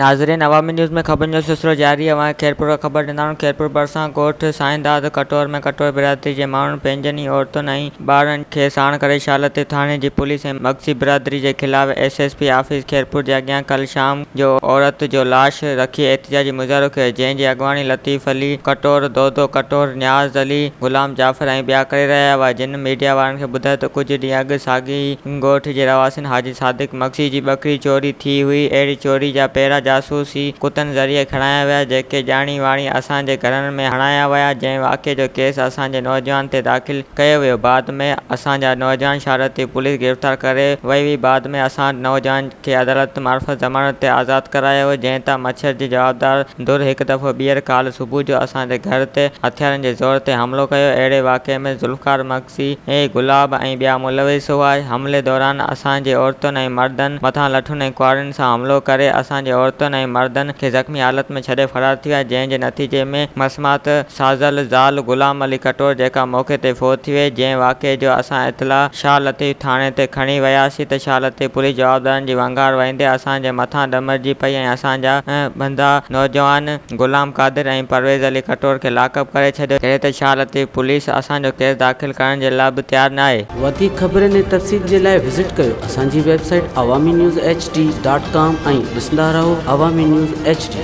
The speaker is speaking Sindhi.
ناظرين عوامي نيوز ۾ خبرن جو سلسلو جاري اوهان کي خيرپور کان خبر ڏيندا آهيون خيرپور ڀرسان ڳوٺ سائينداد ڪٽور ۾ ڪٽور برادري جي ماڻهن پنهنجن ئي عورتن ۽ ٻارڙن کي ساڻ ڪري شاهه لطيف ٿاڻي جي پوليس ۽ مگسي برادري جي خلاف S S P office Khairpur جي اڳيان ڪل شام جو عورت جو لاش رکي احتجاجي مظاهرو ڪيو جنهن جي اڳواڻي لطيف علي ڪٽور، دودو ڪٽور، نياز علي، غلام جعفر ۽ ٻيا ڪري رهيا هئا جن ميڊيا وارن کي ٻڌايو ته ڪجهه ڏينهن اڳ ساڳي ئي ڳوٺ جي رهواسين حاجي صادق مگسي جي ٻڪري چوري ٿي هئي، اهڙي چوري جا پيرا جاسوسي ڪتن ذريعي کڻايا ويا، جيڪي ڄاڻي واڻي اسان جي گهرن ۾ هڻايا ويا، جنهن واقعي جو ڪيس اسان جي نوجوان تي داخل ڪيو ويو، بعد ۾ اسان جا نوجوان شارتي پوليس گرفتار ڪري وئي هئي، بعد ۾ اسان نوجوان کي عدالت معرفت ضمانت تي آزاد ڪرايو ويو، جنهن تان مڇرجي جوابدار ڌر هڪ دفعو ٻيهر ڪالهه صبح جو اسان جي گهر تي هٿيارن جي زور تي حملو ڪيو، اهڙي واقعي ۾ ذوالفقار مگسي. سي اي گلاب ۽ ٻيا ملوث هئا، حملي دوران اسان جي عورتن ۽ مردن مٿان لٺن ۽ ڪهاڙين سان حملو ڪري اسان جي عورتن ۽ مردن کي زخمي حالت ۾ ڇڏي فرار ٿي ويا، جنهن جي نتيجي ۾ مسمات سازل زال غلام علي ڪٽور جيڪا موقعي تي فوت ٿي وئي، جنهن واقعي جو اسان اطلاع شاهه لطيف ٿاڻي تي کڻي وياسين ته شاهه لطيف پوليس جوابدارن جي ونگار وهندي اسان جي مٿان ڏمرجي پئي ۽ اسان جا ٻندا نوجوان غلام قادر ۽ پرويز علي ڪٽور کي لاڪ اپ ڪري ڇڏيو، جڏهن ته شاهه لطيف پوليس اسان جو ڪيس داخل ڪرڻ جي لاء به تيار ناهي. وڌيڪ خبرن ۽ تفصيل جي لاء وزٽ ڪيو اسان جي website Awami news H D dot com ۽ ڏسندا رهو عوامي نيوز ايڇ ڊي.